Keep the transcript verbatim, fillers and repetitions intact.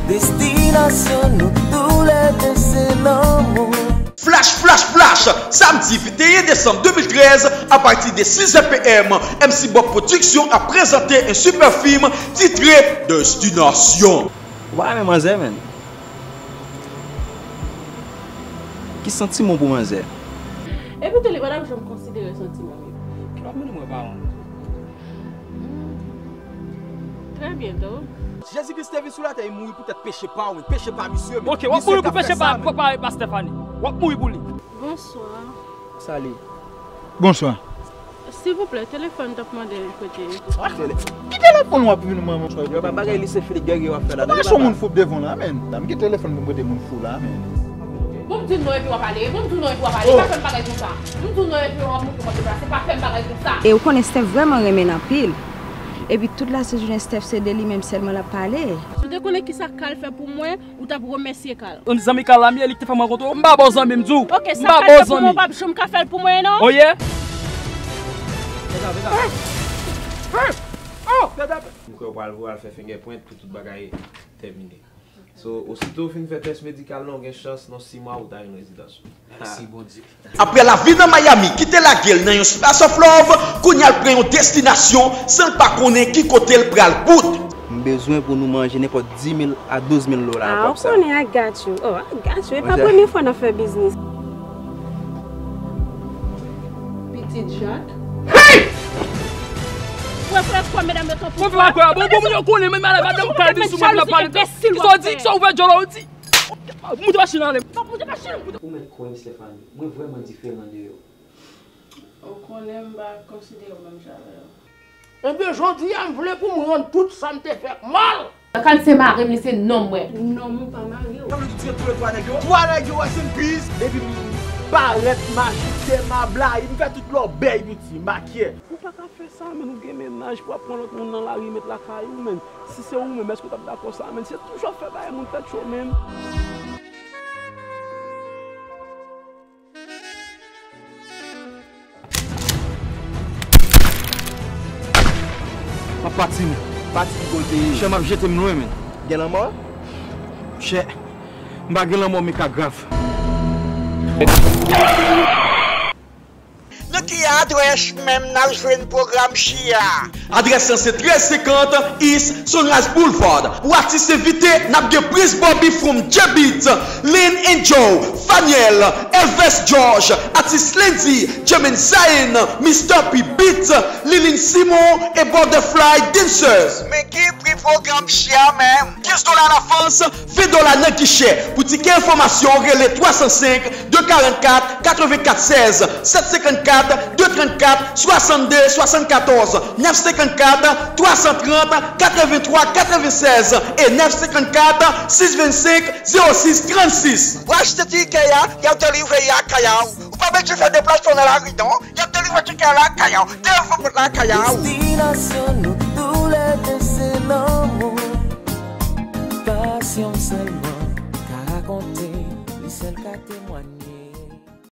Destinasyon nou toulède se lanmou. Flash, flash, flash! Samdi venteyen desanm de mil trèz, apati de sis è P M, M C Bob Production ap prezante yon super film titre Destinasyon. Ou pa renmen manzè, menn? Ki santiman w pou manzè? Epi tou, li pa t ap janm konsidere santiman m yo. Ki w ap mennen mwen pa wont? Trè byento. Jezi Kris te vin sou latè, li mouri poutèt peche pa w, peche pa misye, men. Ok, w ap mouri pou peche pa, pa, pa, pa Stephanie. W ap mouri pou li. Bonswa. Sali. Bonswa. Silvouplè, telefòn t ap mande m prete. Ah, tele-, ki telefòn w ap vin mwen, bonswa? Yo pa bagay lise Felix Guerrier w ap fè la. Ou pa son moun fou devan la, menn. Dam, ki telefòn pou m prete moun fou la, menn? Bon, m di w non epi w ap ale. Bon, m di w non epi w ap ale. Pa fè m bagay konsa. M di w non epi w ap montre w ap deplase. Pa fè m bagay konsa. E ou konnen Steph vrèman renmen l anpil. Epi tout la se jounen Steph se de li menm sèlman l ap pale. Si w te konnen kisa Carl fè pou mwen, ou t ap remèsye Carl. Yon zanmi Carl la m ye, li ki te fè m rankontre w. M pa ba w zanmi, m di w. Ok, sa Carl fè pou mwen, w p ap janm ka fè l pou mwen, non? Oh yeah? M kwè w pral voye al fè fingerprint pou tout bagay tèmine. So, osito w fin fè tès medikal lan, w gen chans nan sis mwa ou ta jwenn rezidans ou. Mèsi Bondye. Apre lavi nan Miami ki te lage l nan yon splash of love, kounye a l pran yon destinasyon san l pa konnen ki kote l pral bout. M bezwen pou nou manje nenpòt dis mil a douz mil dola nan kòb sa. Ah, ou konnen, I got you. Oh, I got you. E pa premye fwa n ap fè biznis. Pitit Jak. Hey! Ou wè frè kwa medam yo tankou. Mwen fè kwa bon, bon, moun yo konnen, men malè madanm kal di sou mwen la pale. Kisa w di, kisa w fè djòlò, ou di. Moute machin nan, ale. Moute machin, moute. Ou mèt kwè m, Stephanie, mwen vrèman diferan de yo. Ou konnen m pa konsidere w menm jan avè yo. Ebyen, jodi a, m vle pou m rann tout sa m te fè mal. Carl se mari m, li se nonm mwen. Nonm ou pa mari w. Sa vle di tou lè twa nèg yo? Twa nèg yo, rest in peace. Depi m parèt, m ajite, m ablayi, m fè tout lòbèy, piti, m pa kyè. Ou pa ka fè sa, menn, ou gen mennaj pou w ap pran lòt moun nan lari, met lakay ou, menn. Si se ou menm, èske w t ap dakò sa, menn? Se toujou ap fè bagay moun tèt cho, menn. M ap pati, menn. Pati ki kote? Chè m ap jete m lwen, menn. Gen lanmò? Chè, m pa gen lanmò, men ka grav. Nan ki adrès menm n ap jwenn pwogram chi a? Adrès lan se trèz senkant East Sunrise Boulevard. Pou atis envite, n ap gen Prince Bobby from J-Beat, Lynn Angel, Faniel, Elvis George, atis Lendy, Jermaine Zayn, Mister P Beat, Liline Simon e Butterfly Dancers. Men ki pri pwogram chi a menm? Kenz dola an avans, ven dola nan gichè. Pou ti kèk enfòmasyon, rele twa san senk, de karannkat, katrevenkat sèz, sèt senkannkat, de trannkat, swasannde, swasannkatòz, nèf senkannkat, twa san trant, katreventwa, katrevensèz e nèf senkannkat, sis vennsenk, zewo sis trannsis. Pou achte tikè a, y ap delivre lakay a w. Ou pa bezwen fè deplasman nan lari non. Y ap delivre tikè a lakay a w. Delivre lakay a w. Destinasyon